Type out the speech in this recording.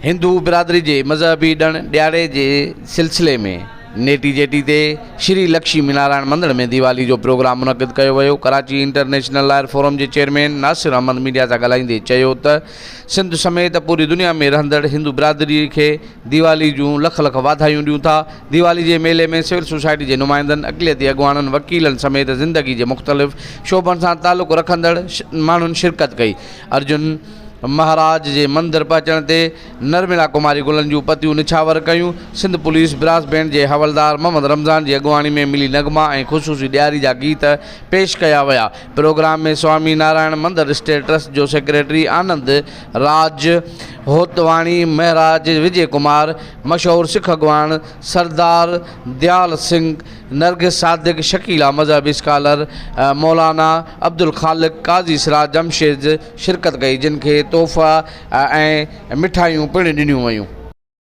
هندو برادري جي مذهبي ڏڻ ڏياري جي سلسلي ۾ نيٽي جيٽي تي شري لڪشمي نارائڻ مندر ۾ ديوالي جو پروگرام منعقد ڪيو ويو. ڪراچي انٽرنيشنل لائر فورم جي چيئرمين ناصر احمد ميڊيا سان ڳالهائيندي چيو ته سنڌ سميت پوري دنيا ۾ رهندڙ هندو برادري کي ديوالي جون لک لک واڌايون ڏيون ٿا. ديوالي جي ميلي ۾ سول سوسائٽي جي نمائندن، اقليتي اڳواڻن، وڪيلن سميت زندگي جي مختلف شعبن سان تعلق رکندڙ ماڻهن شرڪت ڪئي. ارجن مهاراج جي مندر پهچڻ تي نرملا ڪماري گلن جون پتيون نڇاور ڪيون. سنڌ پوليس براس بينڊ جي حوالدار محمد رمضان جي اڳواڻي ۾ ملي نغما ۽ خصوصي ڏياري جا گيت پيش ڪيا ويا. پروگرام ۾ سوامي نارائڻ مندر اسٽيٽ ٽرسٽ جو سيڪريٽري آنند راج هوتواڻي، مهراج وجي ڪمار، مشهور سک اڳواڻ سردار ديال سنگهه، نرگس صادق، شڪيلا مذهبي اسڪالر مولانا عبدالخالق، قاضي سراج جمشيد شرڪت ڪئي جن کي تحفا ۽ مٺايون پڻ ڏنيون ويون.